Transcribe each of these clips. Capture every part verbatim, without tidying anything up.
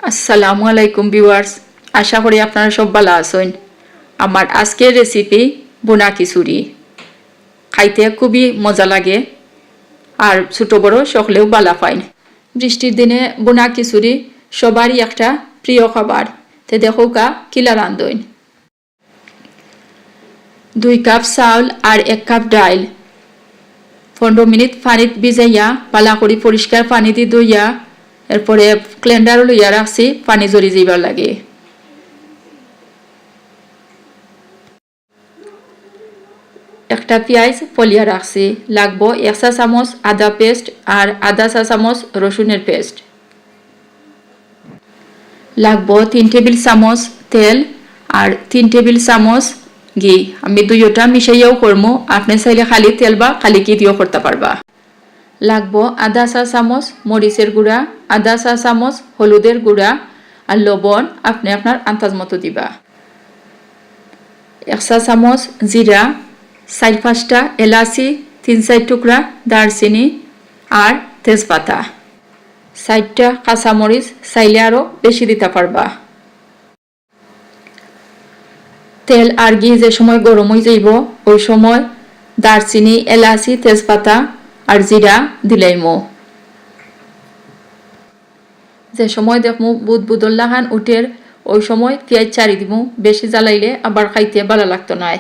আসসালামু আলাইকুম viewers, আশা করি আপনারা সব ভালা আছইন। আমার আজকের recipe ভুনা খিচুড়ি, খাইতে খুবই মজা লাগে আর ছোট বড় সকলেউ ভালা পাইন। বৃষ্টির দিনে ভুনা খিচুড়ি সবারই একটা প্রিয় খাবার। তে দেখউক্কা কিলা রান্ধইন। দুই কাপ চাউল আর এক কাপ ডাইল পনরো মিনিট পানিত ভিজাইয়া ভালা করি পরিষ্কার পানিদি ধইয়া এরপরে blender-ও লইয়া রাখছি পানি ঝরি যাইবার লাগি। একটা পিয়াজ ফলিয়া রাখছি, লাগবো এক চা চামচ আদা paste আর আধা চা চামচ রসুনের paste। লাগবো তিন টেবিল চামচ তেল আর তিন টেবিল চামচ ঘি। আমি দুইওটা মিশাইয়াও করমু, আপনে চাইলে খালি তেল বা খালি ঘি দিয়াও করতা পারবা। লাগবো আধা চা চামচ মরিচের গুঁড়া, আধা চা চামচ হলুদের গুঁড়া আর লবণ আপনে আপনার আন্দাজ মতো দিবা। এক চা চামচ জিরা, চাইর পাঁচটা এলাচি, তিন চাইর টুকরা দারচিনি আর তেজপাতা। চাইরটা কাঁচামরিচ চাইলে আরও বেশি দিতা পারবা। তেল আর ঘি যে সময় গরম অইযাইবো, ওই সময় দারচিনি, এলাচি, তেজপাতা আর জিরা দিলাইমু। যে সময় দেখমু বুদবুদর লাখান উঠের, ওই সময় পিয়াজ ছাড়ি দিমু। বেশি জ্বালাইলে আবার খাইতে ভালা লাগতো নায়।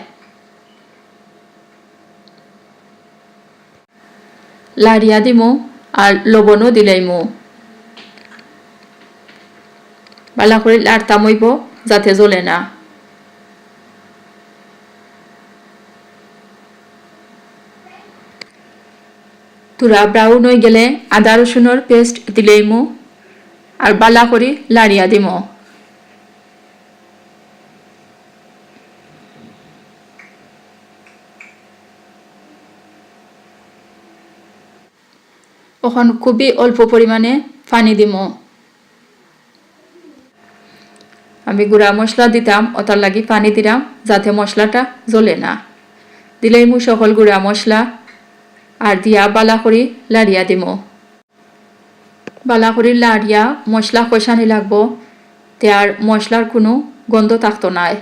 লাড়িয়া দিমু আর লবণও দিলাইমু। ভালা করি লাড়তাম অইবো যাতে জ্বলে না। থুড়া brown অইগেলে আদা রসুনর paste দিলাইমু আর ভালা করি লাড়িয়া দিমু। অখন খুবই অল্প পরিমাণে পানি দিমু। আমি গুঁড়া মশলা দিতাম, অতার লাগি পানি দিলাম, যাতে মশলাটা জ্বলে না। দিলাইমু সকল গুঁড়া মশলা আর দিয়া ভালা করি লাড়িয়া দিমু। ভালা করি লাড়িয়া মশলা কষানি লাগবো, তে আর মশলার কুনু গন্ধ থাকতো নায়।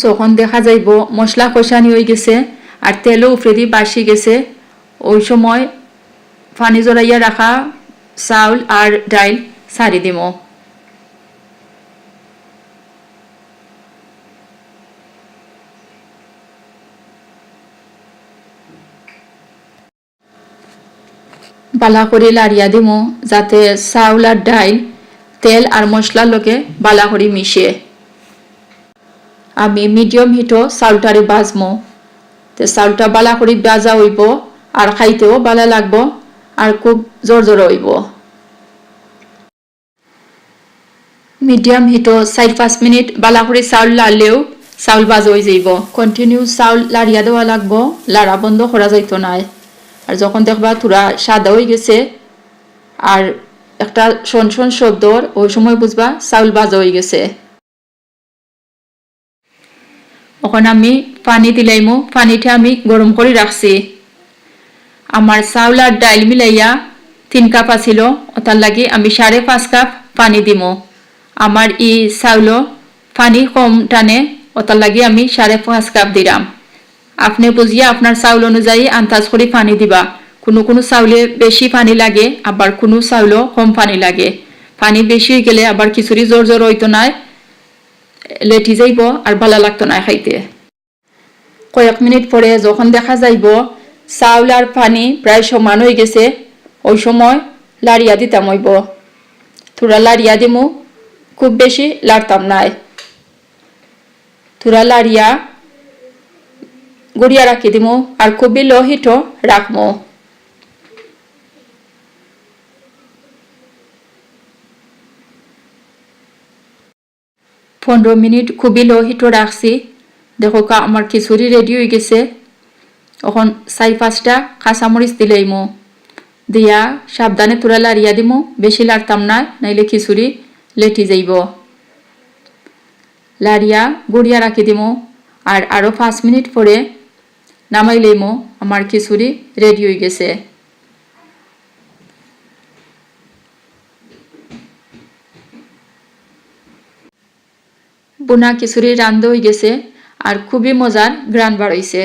যখন দেখা যাইবো মশলা কষানি অইগেছে আর তেলও উপরেদি বাসি গেছে, ওই সময় পানি ঝরাইয়া রাখা চাউল আর ডাইল ছাড়ি দিমু। ভালা করি লাড়িয়া দিমু, যাতে চাউল আর ডাইল তেল আর মশলার লগে ভালা করি মিশে। আমি medium heat-ও চাউলটারে ভাজমু। তে চাউলটা ভালা করি ভাজা অইবো, আর খাইতেও ভালা লাগবো, আর খুব জরজরা অইবো। Medium heat-ও চাইর পাঁচ মিনিট ভালা করি চাউল লাড়লেউ চাউল ভাজা অইযাইবো। Continue চাউল লাড়িয়া দেওয়া লাগবো, লাড়া বন্ধ করা যাইতো নায়। আর যখন দেখবা থুড়া সাদা অইগেছে আর একটা শন শন শব্দ অর, ওই সময় বুঝবা চাউল ভাজা অইগেছে। অখন আমি পানি দিলাইমু, পানিটা আমি গরম করি রাখছি। আমার চাউল আর ডাইল মিলাইয়া তিন কাপ আছিল, অতার লাগি আমি সাড়ে পাঁচ কাপ পানি দিমু। আমার ই চাউলো পানি কম টানে, অতার লাগি আমি সাড়ে পাঁচ কাপ দিলাম। আপনে বুঝিয়া আপনার চাউল অনুযায়ী আন্দাজ করি পানি দিবা। কুনু কুনু চাউলে বেশি পানি লাগে, আবার কুনু চাউলো কম পানি লাগে। পানি বেশি অইগেলে আবার খিচুড়ি জরজরা অইতো নায়, লেটি যাইবো আর ভালা লাগতো নায় খাইতে। কয়েক মিনিট পরে যখন দেখা যাইবো চাউল আর পানি প্রায় সমান অইগেছে, ওই সময় লাড়িয়া দিতাম অইবো। থুড়া লাড়িয়া দিমু, খুব বেশি লাড়তাম নায়। থুড়া লাড়িয়া গুড়িয়া রাখি দিমু, আর খুবই low heat-ও রাখমু। পনরো মিনিট খুবই low heat-ও রাখছি। দেখউক্কা, আমার খিচুড়ি ready অইগেছে। অখন চাইর পাঁচটা কাঁচামরিচ দিলাইমু, দিয়া সাবধানে থুড়া লাড়িয়া দিমু, বেশি লাড়তাম নায়, নাইলে খিচুড়ি লেটি যাইবো। লাড়িয়া গুড়িয়া রাখি দিমু, আর আরও পাঁচ মিনিট পরে নামাইলাইমু। আমার খিচুড়ি ready অইগেছে। বুনা খিচুড়ি রান্ধা অইগেছে, আর খুবই মজার ঘ্রাণ বার অইছে।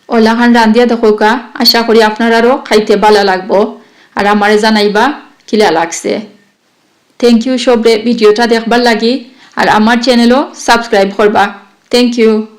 অলাখান রান্ধিয়া দেখউক্কা, আশা করি আপনারারও খাইতে ভালা লাগবো, আর আমারে জানাইবা কিলা লাগছে। Thank you সবরে ভিডিওটা দেখবার লাগি, আর আমার channel-ও subscribe করবা। Thank you।